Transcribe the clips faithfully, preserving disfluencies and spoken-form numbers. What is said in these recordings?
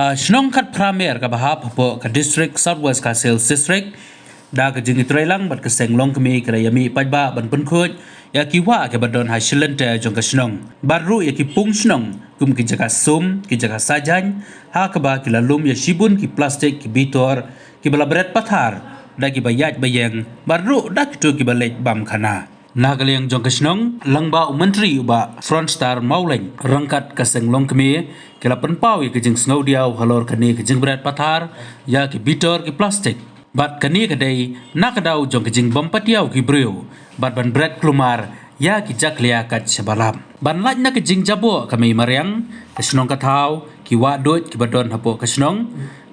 Ka shnong Khatphra Mer kaba hap hapoh ka district South West Khasi Hills District, da ka jingïatreilang bad ka seng longkmie ka la ïamih paidbah ban pynkhuid ïa ki wah kiba don ha shilynter jong ka shnong bad ruh ïa ki pung shnong kum ki jaka sum, ki jaka sah jaiñ, ha kaba ki la lum ïa shibun ki plastik, ki bitor kiba la bret pathar da kiba ïaid ba ïeng bad ruh da kito kiba leit bam khana. Na ka liang jong ka shnong, lyngba u Myntri u Bah Fronstar Mawleng ryngkat ka seng longkmie ki la pynpaw ïa ka jingsngewdiaw halor kane ka jingbret pathar ïa ki bitor, ki plastik. Bad kane ka dei na ka daw jong ka jingbym pat ïaw ki briew bad ban bret kulmar ïa ki jakhlia kat shaba lap. Ban lait na ka jingjaboh ka mei mariang, ka shnong ka thaw, ki wah duid kiba don hapoh ka shnong,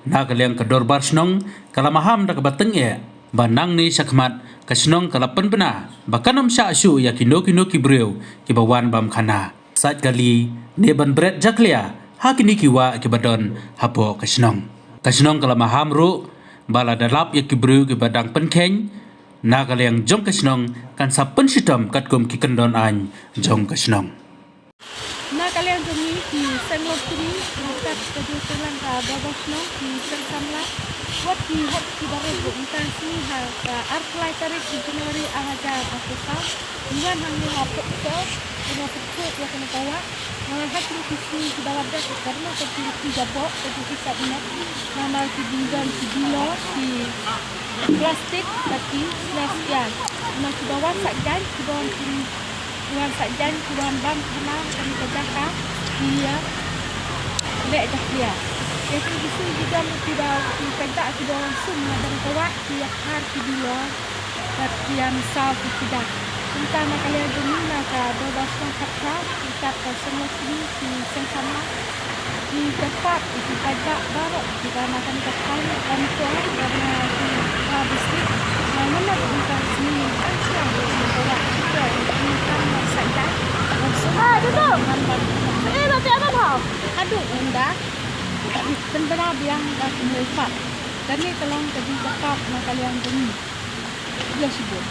na ka liang ka dorbar shnong ka la maham da kaba tyngeh ba nangne shakhmat ka shnong ka la pynbna ba kan ym shah shuh ïa kino kino ki briew kiba wan bam khana, sait kali ne ban bret jakhlia ha kine ki wah kiba don hapoh ka shnong. Ka shnong ka la maham ruh ba lada lap ïa ki briew kiba dang pynkheiñ, na ka liang jong ka shnong kan sa pynshitom katkum ki kyndon aiñ jong ka shnong. Na ka liang jong ngi ki seng longkmie, ryngkat ka jingïatreilang ka dorbar shnong, ki seng samla, wat ki hok ki barit ruh mynta sngi ha ka arphew lai tarik u January arhajar arphew saw, ngi wan hangne ha Pokso, ngi wan pynkhuid ïa kane ka wah. Namar ha kine ki sngi kiba la dep, ka dei ka jingjaboh, ka jinghisap noh. Namar ki dang don ki bilor, ki plastik, bad ki plastik. Namar kiba wan sah jaiñ, kiba wan ki wan sah jaiñ, ki wan bam khana, kane ka jaka ki ïa leh jakhlia. Ïa kine ki sngi ki don kiba, ki paidbah kiba wan sum na kane ka wah, ki ïa phar ki bilor bad ki ïa msaw ki khiedah. Kumta na ka liang jong ngi na ka dorbar shnong Khatphra, ryngkat ka seng longkmie, ki seng samla, ngi kyrpad ïa ki paidbah baroh kiba na kane ka thaiñ, Pansong, bad na ki ba district, na mynta ka sngi, kan sdang ïa kane ka wah, ki ïa, ki ïa, ki ïa sah jaiñ, ban sum, ban ban, ban ban. Haduh ynda pynbna biang da ki mei pap. Kane ka long ka jingkyrpad na ka liang jong ngi. Ïa shibun.